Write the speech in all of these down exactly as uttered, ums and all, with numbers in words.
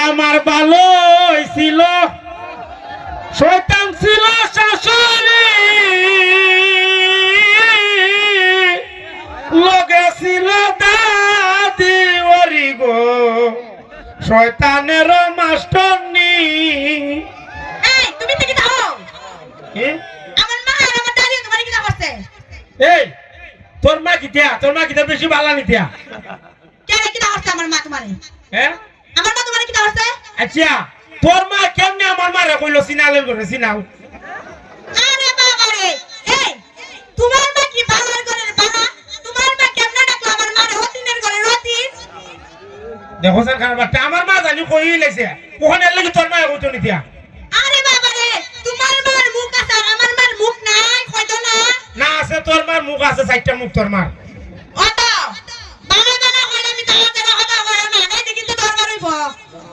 আমার ভালো হইছিল, শয়তান ছিল শাশুড়ি, লগে ছিল দাদি ওরি গো, শয়তানের মাস্টারনি। এই, তুমি তো কিতা হও? এ? আমার মা আর আমার দাদি তোমারে কিতা করছে? এই, তোর মা কিতা? তোর মা কিতা বেশি বালা নিতা? কেন কিতা করছে আমার মা তোমারে? হ্যাঁ? আমার মা তোমারে কিতা করছে? আচ্ছা, তোর মা কেমনে আমার মারে কইলো সিনালের ঘরে সিনাল? আরে বাবা রে, এই, তোমার মা কি বালার ঘরের বালা? তোমার মা কেমনে ডাকলো আমার মারে হতিনের ঘরে হতিন? দেখো স্যার, খারাপ একটা, আমার মা জানি কই লাইছে, ওখানে লাগি তোর মায়ে কইতো নিতিয়া। আরে বাবা রে, তোমার মার মুখ আছে আর আমার মার মুখ নাই, কইতো না? না আছে, তোর মার মুখ আছে, চারটা মুখ তোর মার। অত বাবা বাবা কইলে আমি তাড়াতাড়ি কথা কইও না, নাইলে কিন্তু দরবার হইব।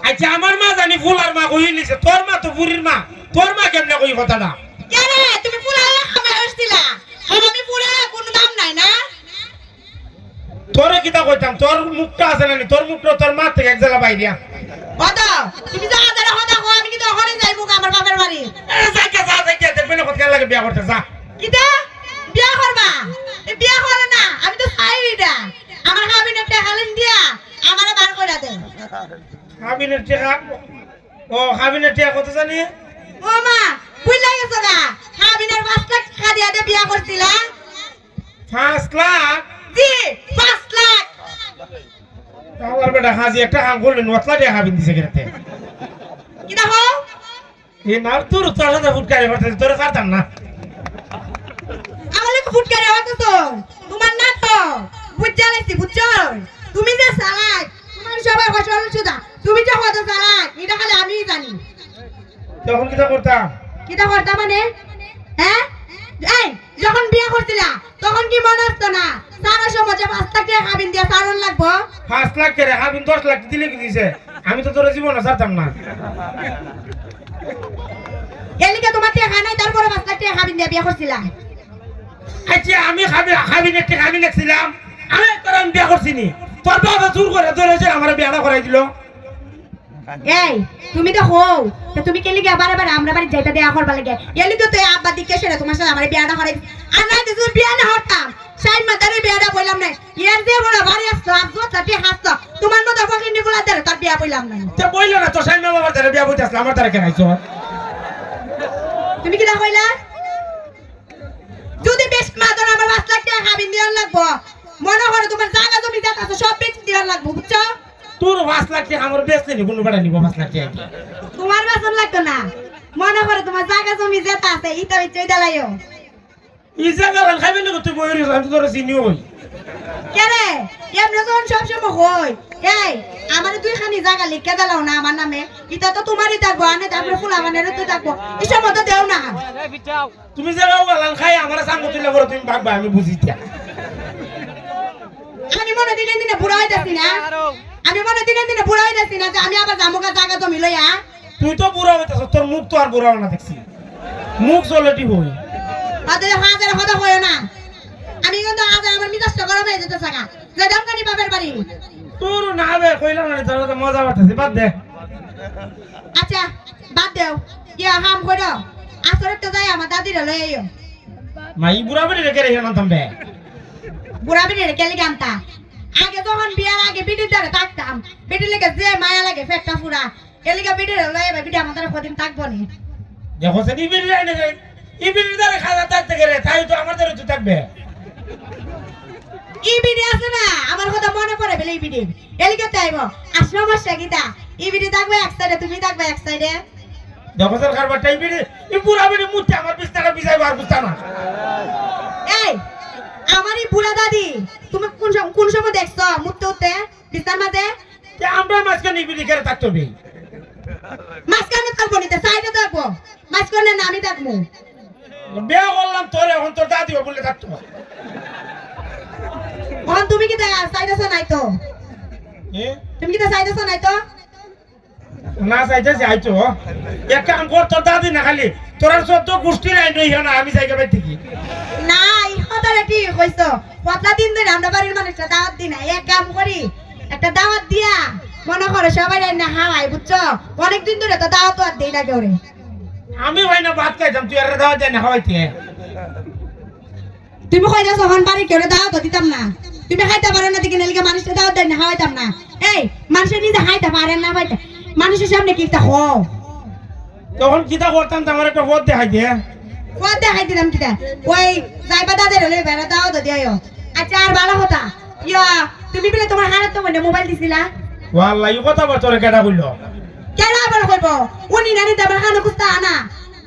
আচ্ছা, আমার মা জানি ফুলার মা কই নিছে, তোর মা তো বুড়ির মা, তোর মা কেমনে কই কথাটা? কেন তুমি ফুলার খামে আসছিলা? আমি ফুলা কোনো দাম নাই না? তোরে কিতা কইতাম, তোর মুখটা আছে না নি, তোর মুখটা তোর মা থেকে এক জেলা বাইরিয়া। কত? তুমি যা যারা কথা কও, আমি কিন্তু ওখানে যাইবো গো আমার বাপের বাড়ি। এ, যা গিয়া, যা, যা গিয়া, দেখবে না কত লাগে বিয়া করতে, যা। কিতা? বিয়া করবা? এ, বিয়া করে না, আমি তো চাই এটা। আমার হাবিনের টেকা লেন দিয়া আমারে বার করে দেন। হাবিনের টেকা? ও, হাবিনের টেকা কত জানি? ও মা, ভুল লাগে গেছো গা। হাবিনের পাঁচ লাখ টেকা দিয়া দে বিয়া করছিলা। পাঁচ লাখ? জি, পাঁচ লাখ। আমার বেটা হাজি একটা কাম করলে নতলা টেকা হাবিন দিছে কেনাতে। কিতা হো? এ না, তোর, তোর সাথে ফুটকারি করতে, তোরে পারতাম না। আমার লোক ফুটকারি হতো তো, তোমার না তো, বুঝা লাগছি, বুঝছো? তুমি যে চালাক, তোমার সবাই ফসল সুদা, তুমি যে কত চালাক, এটা খালি আমিই জানি। তখন কিতা করতাম? কিতা করতাম মানে? হ্যাঁ? এই, যখন বিয়া করছিলা, তখন কি মনে আসতো না? সারা সমাজে পাঁচ লাখ টেকা হাবিন দিয়া সারন লাগবো। পাঁচ লাখ টেকা হাবিন দশ লাখ দিলে কি দিছে? আমি তো তোর জীবন ছাড়তাম না। এলিকে তোমার টেকা নাই, তারপরে পাঁচ লাখ টেকা হাবিন দিয়া বিয়া করছিলা। আচ্ছা, আমি হাবি-, হাবিনের টেকা আমি লেখছিলাম, আমি তোর আমি বিয়া করছি নি? তোর বাবা জোর করে ধরে যে আমার বিয়াটা করাই দিল। এই, তুমি তো হও, তো তুমি কেলি গিয়া বারে বারে আমরা বাড়ি যাইতা দেয়া করবা লাগে। এলি তো তুই আব্বা দিকে সেটা তোমার সাথে আমার বিয়াটা করে। আর নাই তো তুই বিয়া না হতাম, সাইন মাতারে বিয়াটা বললাম না। এর যে বড় বাড়ি আসতো, আর দুধ চাটি হাসতো, তোমার মতো ফকির নিগুলা ধরে তার বিয়া বললাম না। তো বললো না, তো সাইন মামার ধরে বিয়া বলতে আসলে আমার দ্বারা কেন আইছো? তুমি কি না কইলা? যদি বেশ মাদন আমার পাঁচ লাখ টেকা হাবিন দেওয়ার লাগবো, মনে করো তোমার জায়গা জমি যা আছে সব বেশি দেওয়ার লাগবো, বুঝছো? তোর পাঁচ লাখ টেকা আমার বেচলে নি, কোনো বেটা নিব পাঁচ লাখ টেকা? তোমার বেতন লাগতো না। মনে করো তোমার জায়গা জমি যেটা আছে, ইটা ওই চৈদা লাইও। ই জায়গা লাল খাইবে না, তুই বই রইছ, আমি তো তোর চিনিও হই। কে রে? এমনি যখন সব সময় হই, এই, আমার দুইখানি জায়গা লিখে দিলাও না আমার নামে, এটা তো তোমারই থাকবো, আনে তারপরে ফুলা মানে তো থাকবো, ইসব মতো দেও না। তুমি যে গাও গালান খাই আমার সামনে তুলে বড় তুমি ভাগবা, আমি বুঝি দিয়া। আমি মনে দিনে দিনে বুড়া হইতাছি না, আমি মনে দিনে দিনে বুড়া হইতাছি না যে আমি আবার জামুকা জায়গা জমি লইয়া। তুই তো বুড়া হইতাছ, তোর মুখ তো আর বুড়া না দেখছি, মুখ চলেটি হই। তাদের হাজার কথা কইও না, আমি কিন্তু আজ আমার মিজাজটা গরম হয়ে যেতে থাকা। যে দাম কানি বাপের বাড়ি। তোর না হবে কইলাম না, তোর তো মজা করতেছি, বাদ দে। আচ্ছা, বাদ দেও, গিয়া হাম করো। আসরে তো যাই আমার দাদিরে লই আইও। মা, ই বুড়া বেটি রেখে রেখে আনতাম বে। বুড়া বেটি রেখে লিখে আনতা। আগে যখন বিয়ার আগে বেটির দ্বারা থাকতাম, বেটির লেগে যে মায়া লাগে পেটটা ফুরা। এলিগা বেটির লই আইবা, বেটি আমার দ্বারা কদিন থাকবো নি। দেখো সে ই বেটি আইনে যাই, ই বেটির দ্বারা খাওয়া থাকতে গেলে তাই তো আমার দ্বারা তো থাকবে। ই বেটি আছে না, আমার কথা মনে পড়ে বলে ই বেটি। এলিগা তো আইবো, আর সমস্যা কিতা? ই বেটি থাকবে এক সাইডে, তুমি থাকবে এক সাইডে। দেখো স্যার, কারবারটা এই বেটি, এই বুড়া বেটি মুতে আমার বিছনাটা বিছাইবো আর বুঝতা না। এই, আমার এই বুড়া দাদি, তুমি কোন সম-, কোন সময় দেখছো মুততে উঠতে বিছনার মাঝে? তে আমরা মাঝখানে এই বেটি কেন থাকতে হবে? মাঝখানে থাকবো নিতে, সাইডে থাকবো। মাঝখানে না আমি থাকবো। বিয়া করলাম তোর, এখন তোর দাদি বলে থাকতো। এখন তুমি কি তা-, সাইডে আছো নাই তো? এ? তুমি কি তা সাইডে আছো নাই তো? না চাইতেছি আইতো। এক কাম কর, তোর দাদি না খালি, তোর আর চোদ্দ গোষ্ঠীর আইন রইল না, আমি যাই গেবাই ঠিকই। না, এই কথাটা ঠিক কইছো। কতটা দিন ধরে আমরা বাড়ির মানুষটা দাওয়াত দি না। এক কাম করি, একটা দাওয়াত দিয়া মনো করো সবাই রান্না খাওয়াই, বুঝছো? অনেক দিন ধরে তো দাওয়াত আর দেই না কেউরে। আমি ভাই না ভাত খাইতাম, তুই আর দাওয়াত দেয় না খাওয়াইতে। তুমি কইছো যখন বাড়ি কেউরে দাওয়াত দিতাম না, তুমি খাইতে পারো না দেখি নালিকে মানুষকে দাওয়াত দেয় না খাওয়াইতাম না। এই মানুষে নিজে খাইতে পারে না, খাইতে মানুষের সামনে কিতা হো? তখন কিতা করতাম, তো আমার একটা পথ দেখাই দে। পথ দেখাই দিলাম কিতা? ওই যাইবা দাদের হলে বেড়া দাওয়াত দিয়াইও। আচ্ছা, আর ভালো কথা, ইয়া, তুমি বলে তোমার হারাতো বইনে মোবাইল দিছিলা? ওয়াল্লাহ, এই কথা আবার তোরে কেডা কইলো? কেডা আবার কইবো? উনি নানি তো আমার কানে কুস্তা আনা।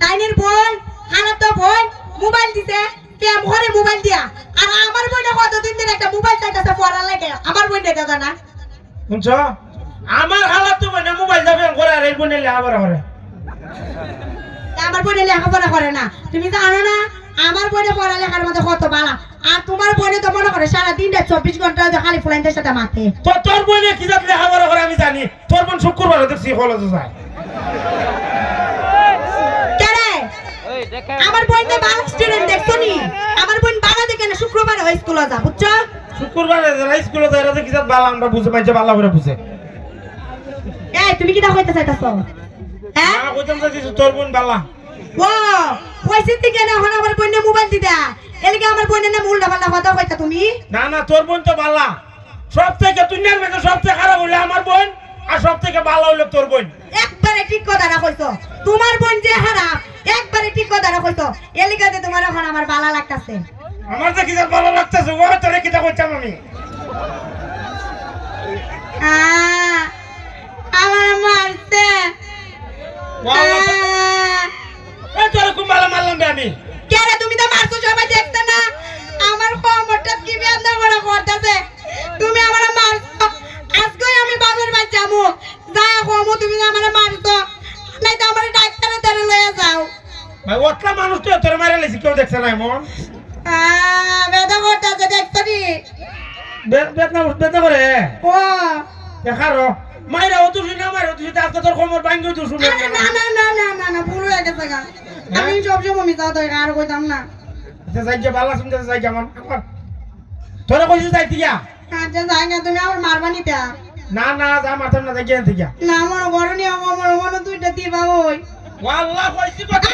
তাইনের বইন, হারাতো বইন মোবাইল দিছে, প্রেম করে মোবাইল দিয়া। আর আমার বইনে কতদিন ধরে একটা মোবাইল চাইতেছে পড়ার লাগে, আমার বইনে দাদা না। শুনছো? আমার হালাতো বইনে মোবাইল দিয়া প্রেম করে আর এই বইনে লেখাপড়া করে। তা আমার বইনে লেখাপড়া করে না, তুমি জানো না? আমার বইনে পড়ালেখার মধ্যে কত বালা। আর তোমার বইনে তো মনে করে সারা দিন রাত চব্বিশ ঘন্টা হয়তো খালি ফুলাইনদের সাথে মাতে। তো তোর বইনে কি জাত লেখাপড়া করে আমি জানি। তোর বোন শুক্রবারে দেখছি কলেজে যায়। কেরে? আমার বোন তো ভালো স্টুডেন্ট, দেখছো নি? আমার বোন বারো দিকে না শুক্রবারে ওই স্কুলে যা, বুঝছো? শুক্রবারে যারা স্কুলে যায়, এরা যে কি জাত বালা আমরা বুঝে, মাইনষে বালা করে বুঝে। এই, তুমি কিতা কইতে চাইতাছো? হ্যাঁ? না, কইতাম চাইছি তোর বোন বালা। ও, কইছি তুই কেন এখন আমার বোনে মোবাইল দিতা? এলাকা আমার বোনের নাম উল্টা পাল্টা কথা কইতা তুমি? না, না, তোর বোন তো বালা। সব থেকে দুনিয়ার মধ্যে সবচেয়ে খারাপ হইলো আমার বোন, আর সব থেকে বালা হইলো তোর বোন। একবারে ঠিক কথা না কইছো। তোমার বোন যে খারাপ, একবারে ঠিক কথা না কইছো। এলাকাতে তোমার এখন আমার বালা লাগতাছে। আমার যে কি জাত বালা লাগতাছে, ও তোরে কিতা কইতাম আমি? আহ, আমার মারছে। Wow, wow. আহ। এই তোরে কোন বালা মারলাম বে আমি? কেরে তুমি তো মারছো, সবাই দেখছে না? আমার কোমরটা কি বেদনা করে করতেছে। তুমি আমারে মারছো। আজকে আমি বাপের বাড়ি যামু। যা কমু তুমি যে আমারে মারছো। নাই তো আমারে ডাক্তারে ধরে লইয়া যাও। ভাই, ওতলা মানুষ তো তোরে মারা লাইছে, কেউ দেখছে না এমন? আহ, বেদনা করতেছে, দেখছো নি? বে-, বেদনা উঠ-, বেদনা করে? ও। দেখারো। মাইরা ও তো শুনে, মাইরা ও তো শুনে, আজকে তোর কোমর ভাঙ্গি তো শুনে। আরে না, না, না, না, না, না, ভুল হয়ে গেছে গা। হ্যাঁ? আমি সব সময় মিছা কথা আর কইতাম না। আচ্ছা, যাই গিয়া, বালা শুনতে যাই গিয়া, আমার, আমার। তোরে কইছি যাইতে গিয়া। আচ্ছা, যাই না, তুমি আমার মারবা নিতা। না, না, যা মারতাম না, যাই গিয়া, যাই গিয়া। না, আমার ঘরে নিয়ে আমার, আমার, আমার দুইটা দিবা ওই। ও আল্লাহ, কইছি কথা।